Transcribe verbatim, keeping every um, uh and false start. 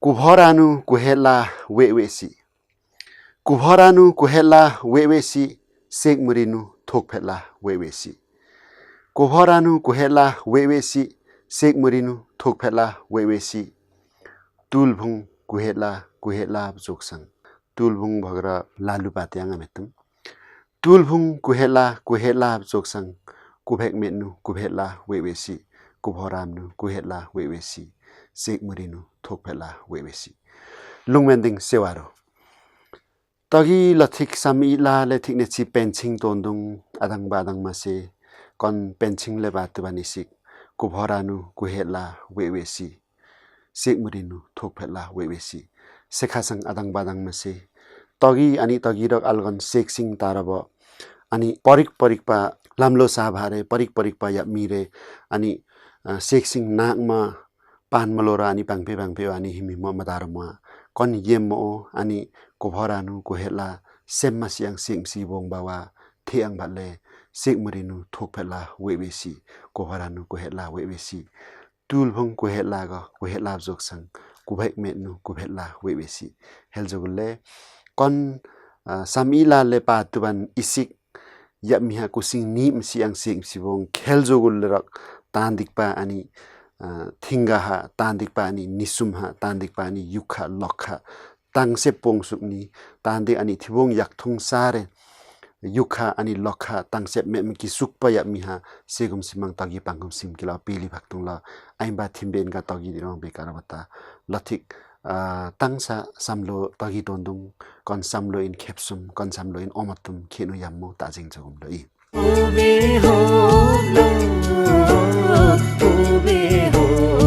Kubhoranu kuhetla wewesi. Kubhoranu kuhetla wewesi, sekmurinu thokphetla wewesi. Kubhoranu kuhetla wewesi, sekmurinu thokphetla wewesi. Tulbung kuhetla, kuhetla bjoksang. Tulbung bhagra lalu patiang ametum. Tulbung kuhetla, kuhetla bjoksang, kubhekmetnu, kubhetla wewesi, kubhoramnu, kuhetla wewesi, sekmurinu, thokphetla wewesi. Lungmending sewaro. Togi lothik sam ila le thik nechi penching tondung, adangba adangmase, kon penching le batuba nisik, kubhoranu, kuhetla wewesi. Sekmurinu thokphetla wewesi. Sekhasang adangba adangmase. Togi ani togi rok algon seksing tarabo. Ani porik porikpa lamlo sabhare, porik porikpa yapmire. Ani, ah, seksing nakma pan malora ani pangpe pangpe ani himimo madarma. Kon yemmo ani kubhoranu kuhetla semma siang sengsi bong bawa. Thiang batle sekmurinu thokphetla wewesi. Kubhoranu kuhetla wewesi. Tulbung kuhetla go, kuhetla bjoksang, kubhekmetnu, kubhetla wewesi. Heljogulle, kon, ah, sam ila le patuban isik, yapmiha kusing nim siang sik sibong, heljogulle rok, tandikpa ani, ah, thinggaha, tandikpa ani nisumha, tandikpa ani yukha, lokha, tangsep pongsukni, tandik ani thibong yakthung sare, yukha ani lokha, tangsep me, meki sukpa yapmiha, segum simang togi pangkum sim kila pili bhaktungla, aimba thimben ga togi dirong bekar bata, lothik, ah, tangsa samlo togi tondung, kon samlo in khepsum, kon samlo in omatum, khenu yammo tajing jogum lo i. Obe ho lo, obe ho